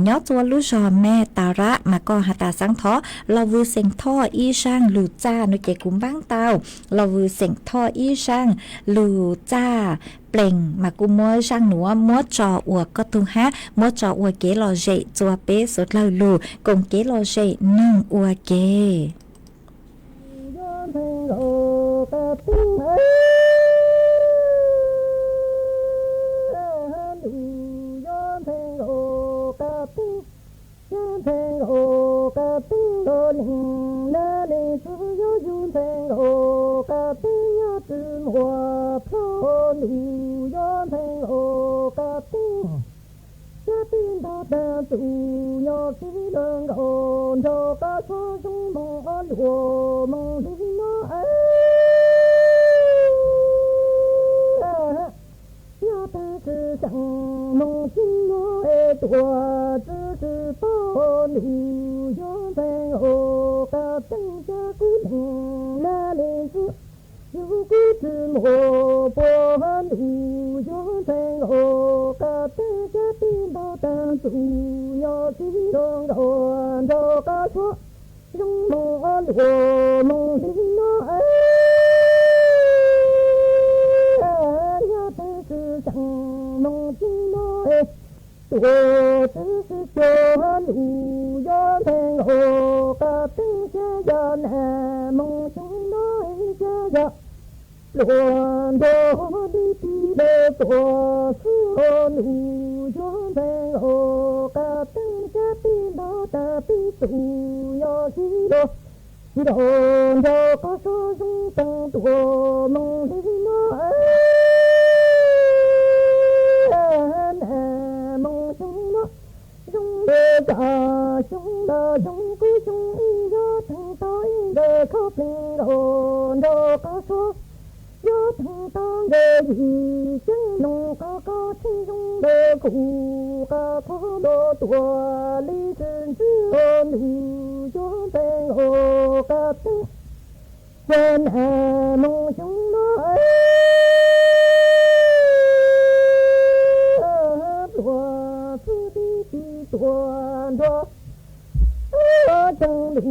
nyob txua lub zog Mej Tas Rab mas koj has tas xaav thov Los Vwm Xeem Thoj ib zaaj lug txaj no ces kuv npaab tau Los Vwm Xeem Thoj ib zaaj lug txaj plees mas kuj muab zaaj nuav muab tso ua koj tug hab muab tso ua kev lom zem txua peb suav dlawg lug koom kev lom zem noog ua ke. Cab peb ntaug taag txug nyob sib luag nkaus nrog koj txhob zoo moog ob luag moog li no. Yog taag tsi xeem moog sib luag es tuam tsi tsi tau ntuj yog ntxhee nkaus koj teej cab kuv leej laj le ntxwg yug kuv tsi muaj puag ntuj yog ntxhee nkaus koj teej cab peb ntaug taag txug nyob sib luag nkaus nrog koj txhob zoo moog ob luag moog li no. Yog taag tsi xeem moog sib luag es tuam tsi tsi tau ntuj yog ntxhee nkaus koj teej xya yog nam moog xyoo no xya yog pluag nrog li ti le tuam xwb ntuj yog ntxhee nkaus koj teej cab peb ntaug taag peb txug nyob sib luag nkaus nrog koj txhob zoo teej tuam moog li no. Nam moog xyoo no zoo le yog xyoo no zoo kuv xyoo ib yog teej tau ib Kho plees nkaus nrog qab suab, yuav theej tau nkawd yim ceeb noog qab kob tsheb zoo lawm kuv qab khob los tuaj li txwm ntxwv ntuj yuav ntees nkaus qab teeb. Yog nag moo xyoo no pluas xwb tib tis tuaj nrog ceeb ntuj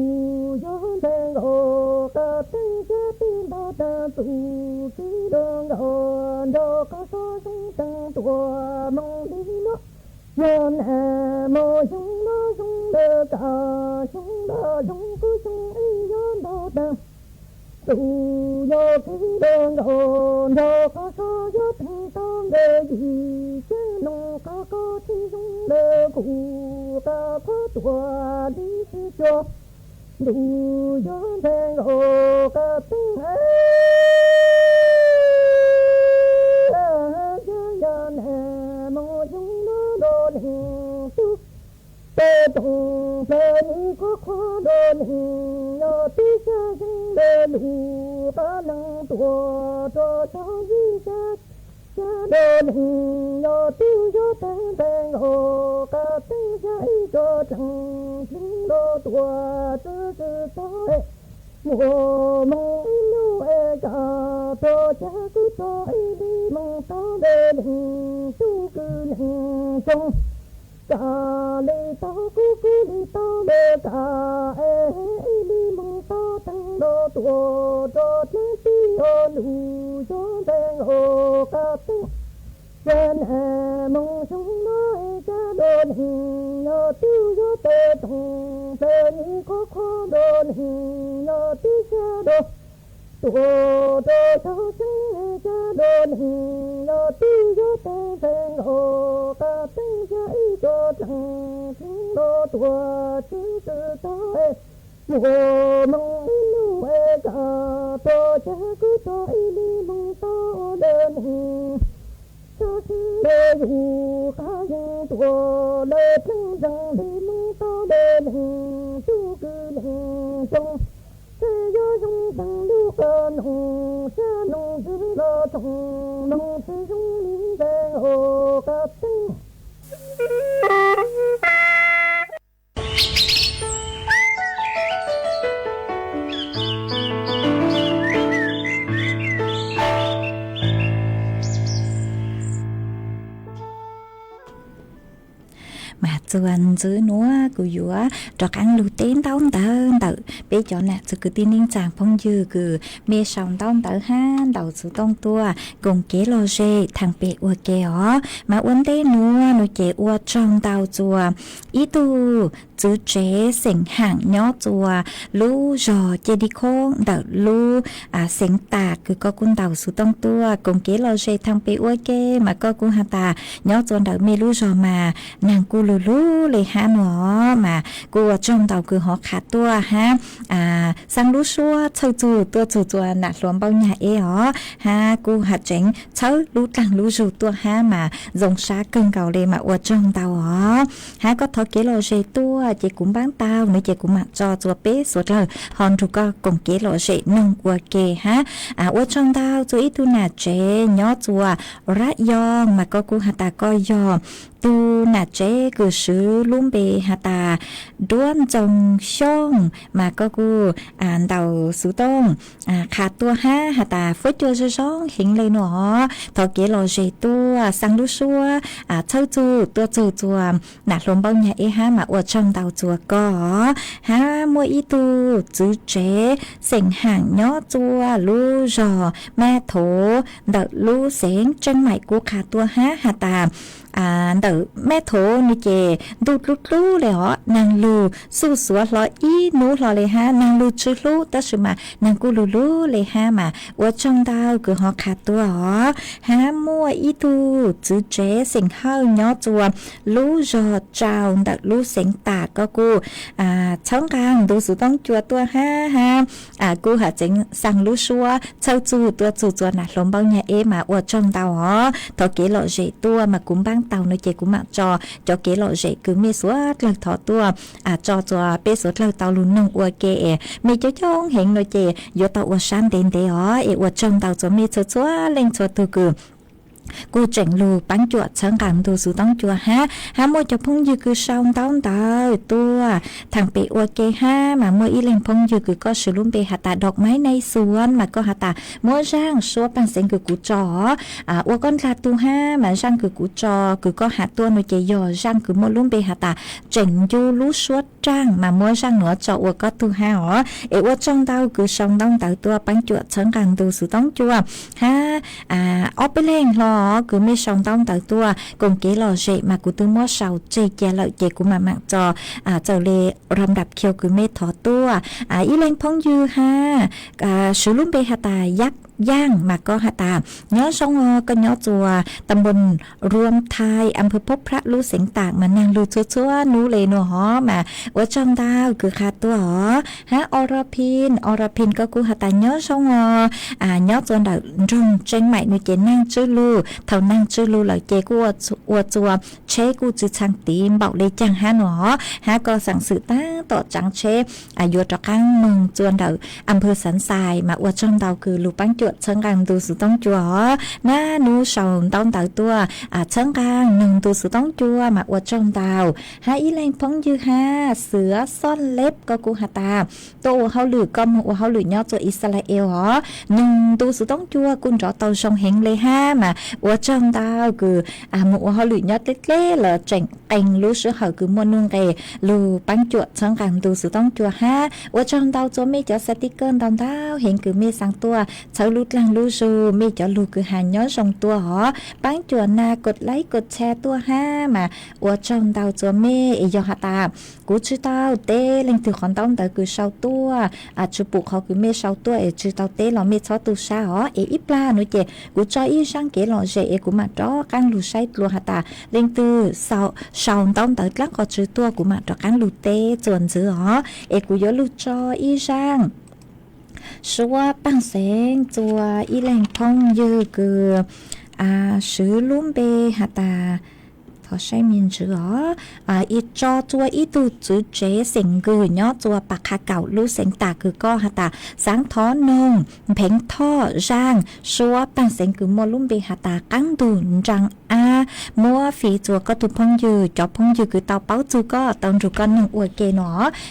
yuav ntees nkaus qab teeb. Xyab peb npaj tag txuj kev dua nkaus nrog qab suab zoo tees tuaj moo li no. Yog nag moo xyoo no zoo lawm kam xyoo nto zoo kuj xyoo ib yuav nto tag. Tus yog kev dua nkaus nrog qab suab yuav theej tau nkawd yim ceeb noog qab kob tsheb zoo lawm kuv qab khob tuaj li txwm cuag ntuj yuav ntees nkaus qab teeb. Yog nag moo xyoo no dua neeg tub, peb toom plaws ib qhov qhuav dua neeg yog tib xya xyoo lawm lus qab lees tuaj rau xyov yim xya. Xya dua neeg yog tub yuav tag ntees nkaus qab teeb. Xya ib rau tseem plees nkaus tuaj txwv txwv txog muaj moog ib nub es kam rua cag kuj rua ib li moog tau dua neeg tub kws neeg tsoog. Kam li tau kuj kuj li tau dua kam es ib li moog tau teeg dua tuaj rua dlaab tsi os ntuj yuav ntees nkaus qab teeb. Yog nag moo xyoo no es xya dua neeg yog tub yuav tag toom plaws ib qhov qhuav dua neeg yog tib xya dua tuaj rua xyov xyoo es xya dua neeg yog tub yuav tag ntees nkaus qab teeb. Xya ib rua tseem plees nkaus tuaj txwv txwv txog muaj moog ib nub es kam rua cag kuj rua ib li moog tau dua neeg tub kws yug qab yeej tuaj lawm dlaab ntseeg li moog tau dua neeg tub kws neeg tsoog. Txawm yuav zoo teeg lub qab noog xya noog ntxwv los tsoom noog txawm zoo li ntees nkaus qab teeb. Mas txuas ntxiv nuav kuv yuav rov qaab lug teb ntaub ntawv ntawm peb cov nam txwv kwv tij neej tsaa phooj ywg kws mej sau ntaub ntawv hab ntaus xuv tooj tuaj koom kev lom zem thaam pem ua ke os. Mas ua ntej nuav nuav ces ua tsaug ntau txuas ib tug txwv tsev xeem Haam nyob txuas lub zog Ceg Dib Khoob ntawm lub xeev Tas kws koj kuj ntaus xuv tooj tuaj koom kev lom zem thaam pem ua ke, mas koj kuj has tas nyob txuas ntawm mej lub zog mas naag kuj lug lug le hab nuav, mas kuj ua tsaug ntau kws ho qha tuaj hab xaa lub suab txhawj txug tuaj txug txuas nam hluas Npauj Nyag Eb os, hab kuj has tseev txhawb lub dlaag lub zug tuaj hab mas zoo sab kawg nkaus le mas ua tsaug ntau os. Hab koj thov kev lom zem tuaj ces kuv npaab tau nuav ces kuv maam tso txuas peb xuav dlawg ho nrug koj koom kev lom zem noog ua ke hab. Ua tsaug ntau txuas ib tug nam tsev nyob txuas Rab Yoog, mas koj kuj has tas koj yog tug nam tsev kws swv lub npe has tas Duab Ntxoo Xyooj, mas koj kuj ntaus xuv tooj qha tuaj hab has tas fuab cua zoo zoo heev le nuav os, thov kev lom zem tuaj xaa lub suab txhawb txug tuaj txug txuas nam hluas Npauj Nyag Eb hab mas ua tsaug ntau txuas koj. Hab muaj ib tug txwv tsev xeem Haam nyob txuas lub zog Mab Thov ntawm lub xeev Tseeb Maim kuj qha tuaj hab has tas ntawm Mab Thov nuav ces ntuj dlub dlub le os, naag lug xuj xuav hlo ib nub hlo le hab naag lug tsw hlub tab sis mas naag kuj lug lug le hab mas ua tsaug ntau kws ho qha tuaj os. Hab muaj ib tug txwv tsev xeem Hawj nyob txuas lub zog Tsau ntawm lub xeev Tas koj kuj txhawb nqaa ntu xuv tooj cua tuaj hab hab kuj has tseev xaa lub suab txhawb txug tuaj txug txuas nam hluas Npauj Nyag Eb mas ua tsaug ntau os, thov kev lom zem tuaj mas kuv npaab tau no ces kuv mam tso cov kev lom zem kws mej suav dlawg thov tuaj, tso txug peb suav dlawg tau lug noog ua ke. Mej coob coob heev no ces yuav tau ua sab ntev ntev os. Es ua tsaug ntau txug mej txhua txhua leej txhua tug kws kuj tseem lug paab cuam txhawb nqaa ntu xuv toob cua hab, hab muaj cov phooj ywg kws sau ntaub ntawv tuaj thaam pem ua ke hab, mas muaj ib leeg phooj ywg kws koj swv lub npe has tas Dok Maiv Nai Xuav, mas koj has tas muab zaaj suab paaj xeev kws kuv tso, ua koj ndla tu hab, mas zaaj kws kuv tso kws koj has tuaj no ces yog zaaj kws muaj lub npe has tas Tseem Ncu Lub Suab Raaj, mas muab zaaj nuav tso ua koj tug hab os. Es ua tsaug ntau kws sau ntaub ntawv tuaj paab cuam txhawb nqaa ntu xuv toob cua hab, ob peb leeg hlo kws mej sau ntaub ntawv tuaj koom kev lom zem mas kuv twb muab sau tseg cia lawm ces kuv mam mam tso txawm le ram dap khiu kws mej thov tuaj. Ib leeg phooj ywg hab, swv lub npe has tas Yab Yaaj, mas koj has tas nyob zoo os, koj nyob txuas ta npun Ruam Thai, am phw Phob Phrab lub xeev Tam, mas naag lug txhua txhua nub le nuav hov, mas ua tsaug ntau kws qha tuaj os. Hab O Ra Phin, O Ra Phin koj kuj has tas nyob zoo os, nyob txuas ntawm nroog Tseeb Maim no ces naag tswb lug, thaus naag tswb lug lawm ces kuj ua txuas tsheb kuj tsi txhaj tiv npaum le caag hab no hov, hab koj xaam xwm taab tom tsaav tsheb yuav rov qaab moog txuas ntawm am phw Xaav Xais, mas ua tsaug ntau kws lug paab cuam txhawb nqaa ntu xuv toob cua os. Nab nub sau ntaub ntawv tuaj txhawb nqaa noog ntu xuv toob cua mas ua tsaug ntau. Hab ib leeg phooj ywg hab, Xwv Xoj Leb koj kuj has tas tuaj ua hauj lwm, koj moog ua hauj lwm nyob txuas Yixalayees os, noog ntu xuv toob cua kuj nrov tau zoo heev le hab, mas ua tsaug ntau kws moog ua hauj lwm nyob dleb dleb los tseem qee lub sij hawm kws muaj nuj nqes lug paab cuam txhawb nqaa ntu xuv toob cua hab. Ua tsaug ntau txuas mej cov xav tij kawj ntau ntau heev kws mej xaa tuaj txhawb lub dlaag lub zug, mej cov lug kws has nyob zoo tuaj hov. Paab cuam nas kod laib kod tshare tuaj hab, mas ua tsaug ntau txuas mej. Es yog has tas kuv tsi tau teb leej twg qhov ntaub ntawv kws sau tuaj, tsi pum qhov kws mej sau tuaj es tsi tau teb los mej txhob tu sab os. Es ib plag nuav ces kuv tso ib zaaj kev lom zem es kuv mam rov qaab lug saib dlua has tas leej twg sau ntaub ntawv dlaab qhov twg tuaj, kuv mam rov qaab lug teb txuas ntxiv os. Es kuv yuav lug tso ib zaaj suab paaj xeev txuas ib leeg phooj ywg kws swv lub npe has tas, thov saib me ntswv os, tso txuas ib tug txwv tsev xeem Nkws nyob txuas Pas Qha Kaum lub xeev Tam kws koj has tas xaav thov noog Npheev Thoj zaaj suab paaj xeev kws muaj lub npe has tas Qaab Ntug Nraa Ab, muab fij txuas koj tug phooj ywg, cov phooj ywg kws tau paub txug koj, tau nrug koj noog ua ke no,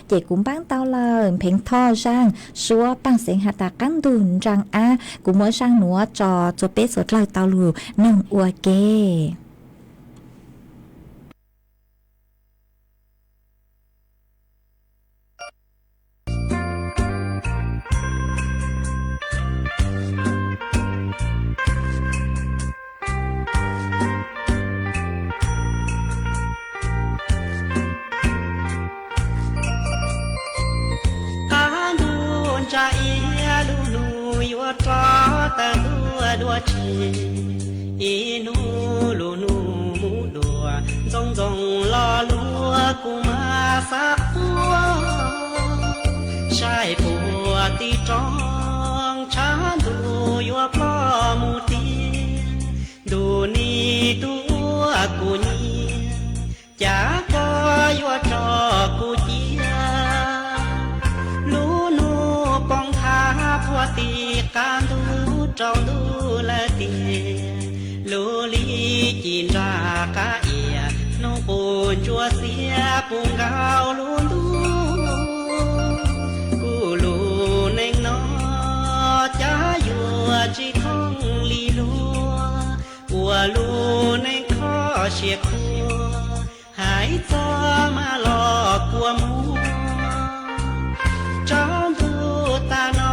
ces kuv npaab tau lawm. Npheev Thoj zaaj suab paaj xeev has tas Qaab Ntug Nraa Ab, kuv muab zaaj nuav tso txuas peb suav dlawg tau lug noog ua ke. Qaab Ntug Nraa Ab, lub nub yuav rov tawm tuaj dua tsi? Ib nub lub nub mus dua, ntxoov ntxoo lo lug kuv mas xav quaj. Saib puag tim roob tshav ntuj yuav ploj mus tiag, ntuj nig tub uas kuv nyiam, cas koj yuav tso kuv cia. Lub nub poob nthav puag tim qab ntug, rau ntuj lawm tiag, lub lig ci nra qab ia, nub qus ntsuab xiab puv nkaus lub ntuj. Kuv lub neej no cas yuav tsis thooj li luag, ua lub neej kho siab khuav, hais txog mas los kua muag. Tsaus ntuj tag no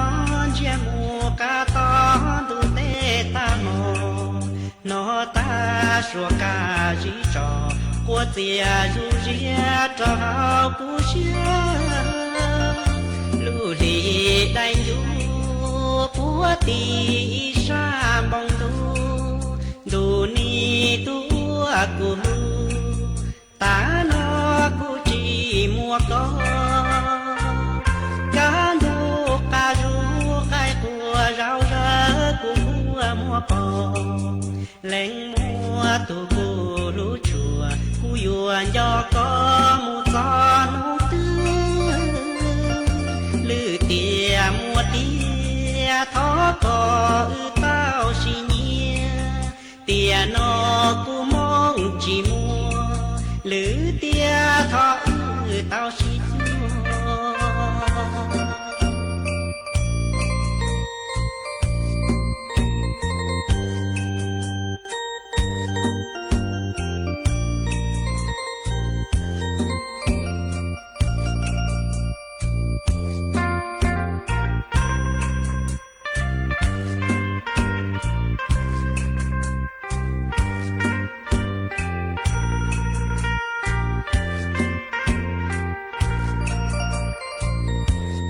ntsiag mus, qab to ntuj teb tag hmo, no tag suav qab zib tso, quav txias zuj ziab rau hauv kuv siab. Lub hli dai ncuj puag tim ib sab npoo ntuj, ntuj nig tub uas kuv hlub, tag no kuv tsis muaj koj. Kaj ntug qab zub qaib qua zau zawg kuv kua muag pom, leej muaj tug kuv hlub Nco koj mus txog hnub twg, lwm tiam muaj tiag thov kom wb tau sib nyiam. Tiam no kuv moo tsis muaj, lwm tiam thov wb tau sib cuag.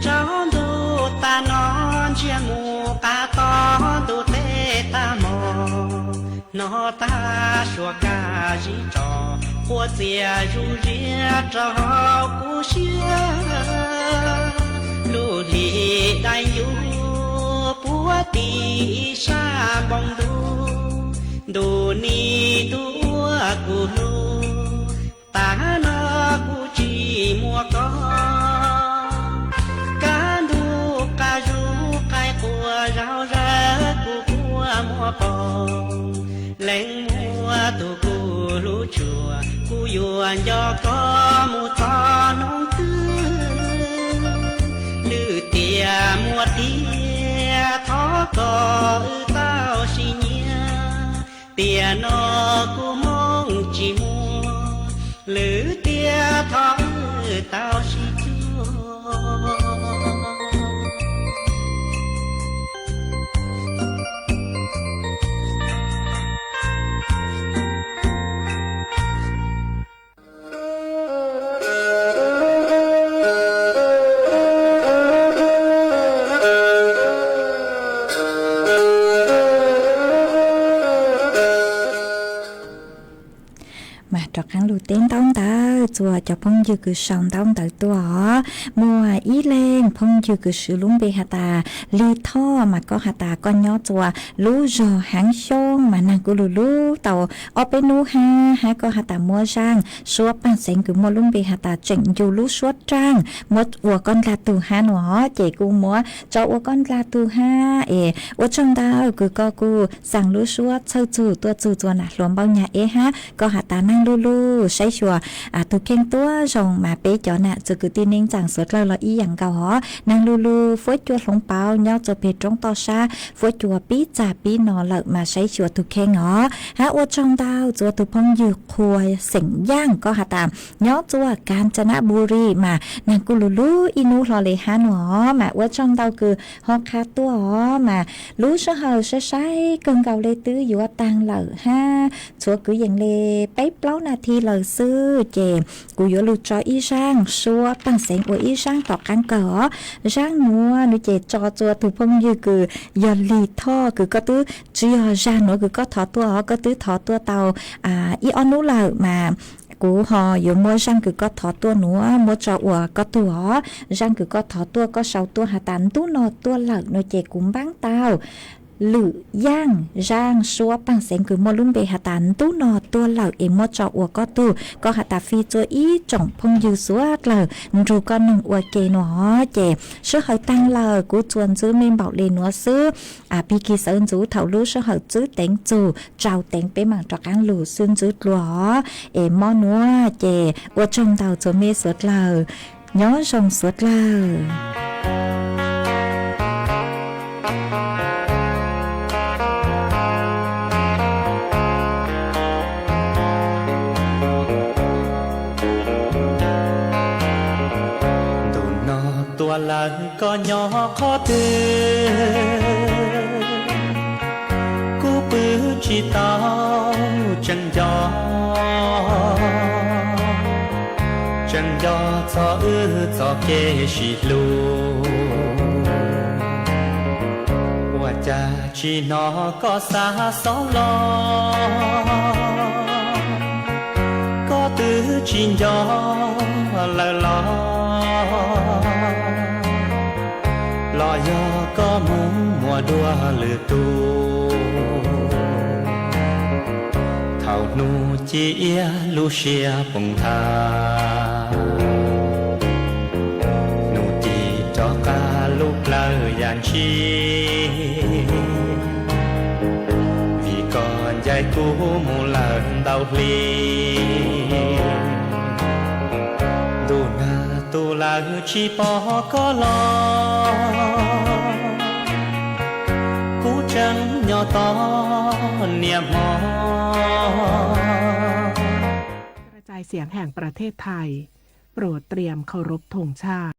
Tsaus ntuj tag no ntsiag mus qab tog, ntuj teb tag hmo hnov tag suab kaj zib tso, quaj txias zus ziab rau hauv kuv siab. Lub hli dai ncuv puag tim ib sab npoo ntuj, ntuj nim ntuj uas kuv hlub, tag no kuv tsis muaj koj. Kaj ntug qab zub qaib qua zau zawg kuv quaj muaj poob, leej muaj tus kuv hlub tshua, kuv yuav nco koj mus txog hnub twg. Lwm tiam muaj tiag thov kom wb tau sib nyiam, tiam no kuv moo tsis muaj, lwm tiam thov wb tau sib cuag. Mas rov qab lug teb ntaub ntawv txuas cov phooj ywg kws sau ntaub ntawv tuaj os. Muaj ib leeg phooj ywg kws swv lub npe has tas Lig Thoj, mas koj has tas koj nyob txuas lub zog Haav Xyooj mas nag kuv lug lub tau ob peb nub hab, hab koj has tas muab zaaj suab paag xeev kws muaj lub npe has tas Tseem Ncu lub suab raaj muab ua koj ndlag tug hab nua, ces kuv muab tso ua koj ndlag tug hab es ua tsaug ntau kws koj kuj xaa lub suab txhawj txug tuaj txug txuas nam hluas npaum nyag eb hab koj has tas naag lug lug saib xyuas tug kheej tuab zoo mas peb cov nam txiv kwv tij neej tsaa suav dlawg los ib yaam nkaus os, naag lug lug fuab cua hloov pauv nyob txug peg roob toj sab, fuab cua pib txag pib no lawm mas saib xyuas tug kheej os. Hab ua tsaug ntau txuas tug phooj ywg Qhua xeem Yaaj koj has tas nyob txuas Kanchanaburi mas naag kuj lug lub ib nub hlo le hab nua os, mas ua tsaug ntau kws ho qha tuaj os, mas lub sij hawm saib saib kawg nkaus le twb yuav taag lawm hab, txhua kwv yees le peb plaub nas this lawm xwb ces kuv yuav lug tso ib zaaj suab paag xeev ua ib zaaj tom qaab kawg os. Zaaj nuav nuav ces tso txuas tug phooj ywg kws yog Lig Thoj kws koj twb tsi yog zaaj nuav kws koj thov tuaj os, koj twb thov tuaj tau ib ob nub lawm mas kuv ho yuav muab zaaj kws koj thov tuaj nuav muab tso ua koj tug os. Zaaj kws koj thov tuaj koj sau tuaj has tas ntub no tuaj lawm nuav ces kuv npaab tau lwm yaaj zaaj suab paag xeev kws muaj lub npe has tas ntub no tuaj lawm es muab tso ua koj tug. Koj has tas fij txuas ib tsoom phooj ywg suav dlawg nrug koj noog ua ke nua ces sij hawm taag lawm kuv txuas ntxwv me npaum le nuav xwb. Pig kig xawv ntxuv thaum lub sij hawm txwb teev txug tsau teev peb maam rov qaab lug xwb ntxwv dlua os. Es mob nuav ces ua tsaug ntau txuas me suav dlawg, nyob zoo suav dlawg. Ntu no tua lawm koj nyob qhov twg, kuv pw tsis tau tseem nco, tseem nco txog wb txoj kev sib hlub. Ua cas tsis hnov koj xa xob los, koj twb tsis nco lawm los, los yog koj mus muaj dua lwm tus. Thaum hnub Ci iab lub siab poob nthav, nug tis rov qab lub plawv yam ntsis, vim koj ncaim kuv mus lawm ntau hli. Ntuj nag tu lawm tsis pom koj los, kuv tseem nyob tos niaj hmo. กระจายเสียงแห่งประเทศไทย โปรดเตรียมเคารพธงชาติ